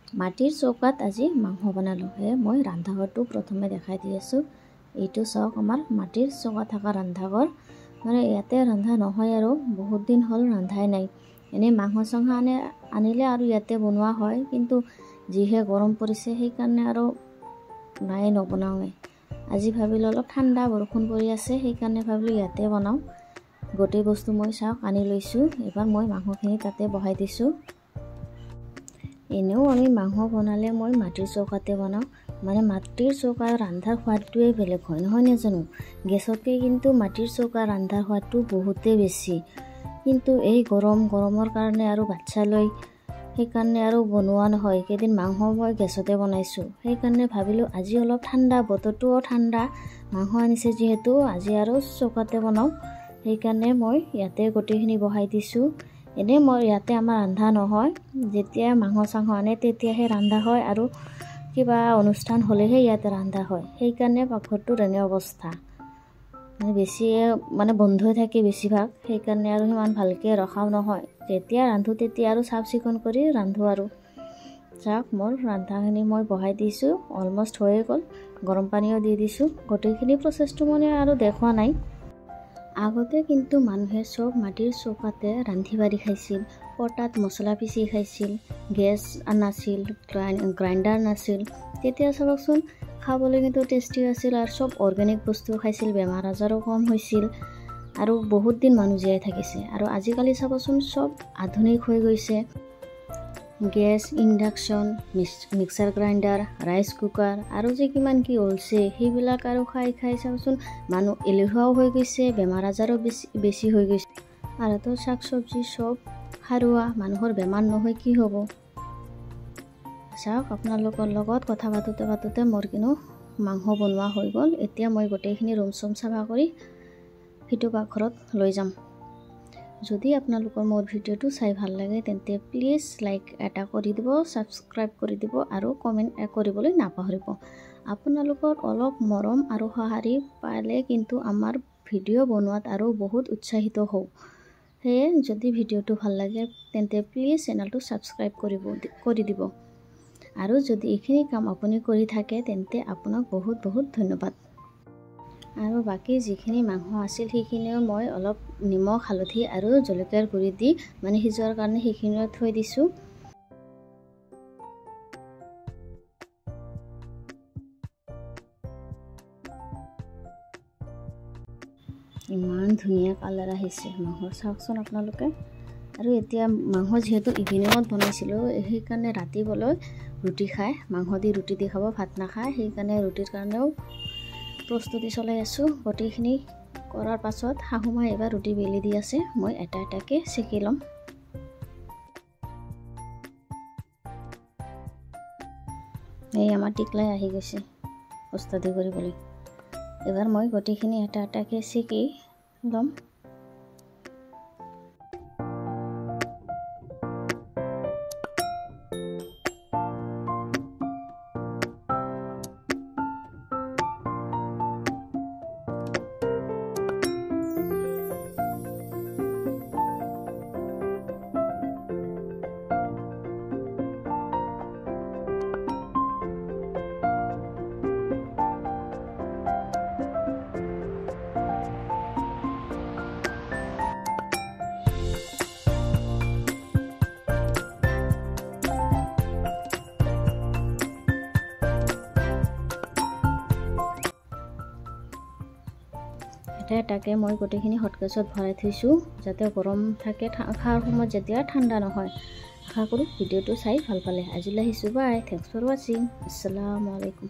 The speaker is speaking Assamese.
মাটিৰ চৌকাত আজি মাংস বনালোঁ। সেয়ে মই ৰন্ধাঘৰটো প্ৰথমে দেখাই দি আছোঁ। এইটো চাওক, আমাৰ মাটিৰ চৌকা থকা ৰন্ধাঘৰ। মানে ইয়াতে ৰন্ধা নহয় আৰু বহুত দিন হ'ল ৰন্ধাই নাই। এনেই মাংস চাংস আনিলে আৰু ইয়াতে বনোৱা হয়, কিন্তু যিহে গৰম পৰিছে সেইকাৰণে আৰু নাই, নবনাওঁৱে। আজি ভাবিলোঁ অলপ ঠাণ্ডা বৰষুণ পৰি আছে, সেইকাৰণে ভাবিলোঁ ইয়াতে বনাওঁ। গোটেই বস্তু মই চাওক আনি লৈছোঁ। এবাৰ মই মাংসখিনি তাতে বহাই দিছোঁ। এনেও আমি মাংস বনালে মই মাটিৰ চৌকাতে বনাওঁ। মানে মাটিৰ চৌকাৰ ৰন্ধাৰ সোৱাদটোৱে বেলেগ হয়, নহয় নাজানো? গেছতকৈ কিন্তু মাটিৰ চৌকাৰ ৰন্ধাৰ সোৱাদটো বহুতেই বেছি। কিন্তু এই গৰমৰ কাৰণে আৰু বাচ্ছা লৈ সেইকাৰণে আৰু বনোৱা নহয়। কেইদিন মাংস মই গেছতে বনাইছোঁ। সেইকাৰণে ভাবিলোঁ আজি অলপ ঠাণ্ডা, বতৰটোও ঠাণ্ডা, মাংস আনিছে যিহেতু আজি আৰু চৌকাতে বনাওঁ। সেইকাৰণে মই ইয়াতে গোটেইখিনি বহাই দিছোঁ। এনেই মই ইয়াতে আমাৰ ৰন্ধা নহয়, যেতিয়া মাংস চাংস আনে তেতিয়াহে ৰন্ধা হয় আৰু কিবা অনুষ্ঠান হ'লেহে ইয়াতে ৰন্ধা হয়। সেইকাৰণে পাকঘৰটোৰ এনে অৱস্থা, মানে বেছিয়ে মানে বন্ধ হৈ থাকে বেছিভাগ। সেইকাৰণে আৰু সিমান ভালকৈ ৰখাও নহয়। যেতিয়া ৰান্ধো তেতিয়া আৰু চাফ চিকুণ কৰি ৰান্ধো। আৰু চাওক, মোৰ ৰন্ধাখিনি মই বহাই দিছোঁ, অলমষ্ট হৈয়ে গ'ল। গৰম পানীও দি দিছোঁ। গোটেইখিনি প্ৰচেছটো মানে আৰু দেখুওৱা নাই। আগতে কিন্তু মানুহে চব মাটিৰ চৌকাতে ৰান্ধি বাঢ়ি খাইছিল, পটাত মছলা পিচি খাইছিল, গেছ নাছিল, গ্ৰাইণ্ডাৰ নাছিল। তেতিয়া চাবচোন খাবলৈ কিন্তু টেষ্টি আছিল আৰু চব অৰ্গেনিক বস্তু খাইছিল, বেমাৰ আজাৰো কম হৈছিল আৰু বহুত দিন মানুহ জীয়াই থাকিছে। আৰু আজিকালি চাবচোন চব আধুনিক হৈ গৈছে। Gas, induction, mixer grinder, rice cooker আৰু যে কিমান কি ওলছে, সেইবিলাক আৰু খাই খাই চাবচোন মানুহ এলেহুৱাও হৈ গৈছে, বেমাৰ আজাৰো বেছি বেছি হৈ গৈছে। আৰু তো শাক চব্জি চব সাৰুৱা, মানুহৰ বেমাৰ নহয় কি হ'ব? চাওক, আপোনালোকৰ লগত কথা পাতোঁতে পাতোঁতে মোৰ কিন্তু মাংস বনোৱা হৈ গ'ল। এতিয়া মই গোটেইখিনি ৰুম চুম চাফা কৰি সিটো পাকঘৰত লৈ যাম। যদি আপোনালোকৰ মোৰ ভিডিঅ'টো চাই ভাল লাগে তেন্তে প্লিজ লাইক এটা কৰি দিব, ছাবস্ক্ৰাইব কৰি দিব আৰু কমেণ্ট কৰিবলৈ নাপাহৰিব। আপোনালোকৰ অলপ মৰম আৰু সঁহাৰি পালে কিন্তু আমাৰ ভিডিঅ' বনোৱাত আৰু বহুত উৎসাহিত হওঁ। সেয়ে যদি ভিডিঅ'টো ভাল লাগে তেন্তে প্লিজ চেনেলটো ছাবস্ক্ৰাইব কৰি দিব। আৰু যদি এইখিনি কাম আপুনি কৰি থাকে তেন্তে আপোনাক বহুত বহুত ধন্যবাদ। আৰু বাকী যিখিনি মাংস আছিল সেইখিনিও মই অলপ নিমখ, হালধি আৰু জলকীয়াৰ গুড়ি দি মানে সিজোৱাৰ কাৰণে সেইখিনিও থৈ দিছোঁ। ইমান ধুনীয়া কালাৰ আহিছে মাংস, চাওকচোন আপোনালোকে। আৰু এতিয়া মাংস যিহেতু ইভিনিঙত বনাইছিলোঁ, সেইকাৰণে ৰাতিপুৱালৈ ৰুটি খায়, মাংস দি ৰুটি দি খাব, ভাত নাখায়। সেইকাৰণে ৰুটিৰ কাৰণেও প্ৰস্তুতি চলাই আছোঁ। গোটেইখিনি কৰাৰ পাছত শাহু মায়ে এবাৰ ৰুটি বেলি দি আছে, মই এটা এটাকৈ চেকি ল'ম। এই আমাৰ টিকলাই আহি গৈছে ওস্তাদি কৰিবলৈ। এবাৰ মই গোটেইখিনি এটা এটাকৈ চেকি ল'ম। এটা এটাকৈ মই গোটেইখিনি হটকেছত ভৰাই থৈছোঁ যাতে গৰম থাকে, খোৱাৰ সময়ত যেতিয়া ঠাণ্ডা নহয়। আশা কৰোঁ ভিডিঅ'টো চাই ভাল পালে। আজিলৈ আহিছোঁ, বাই, thanks for ৱাচিং। আসসালামু আলাইকুম।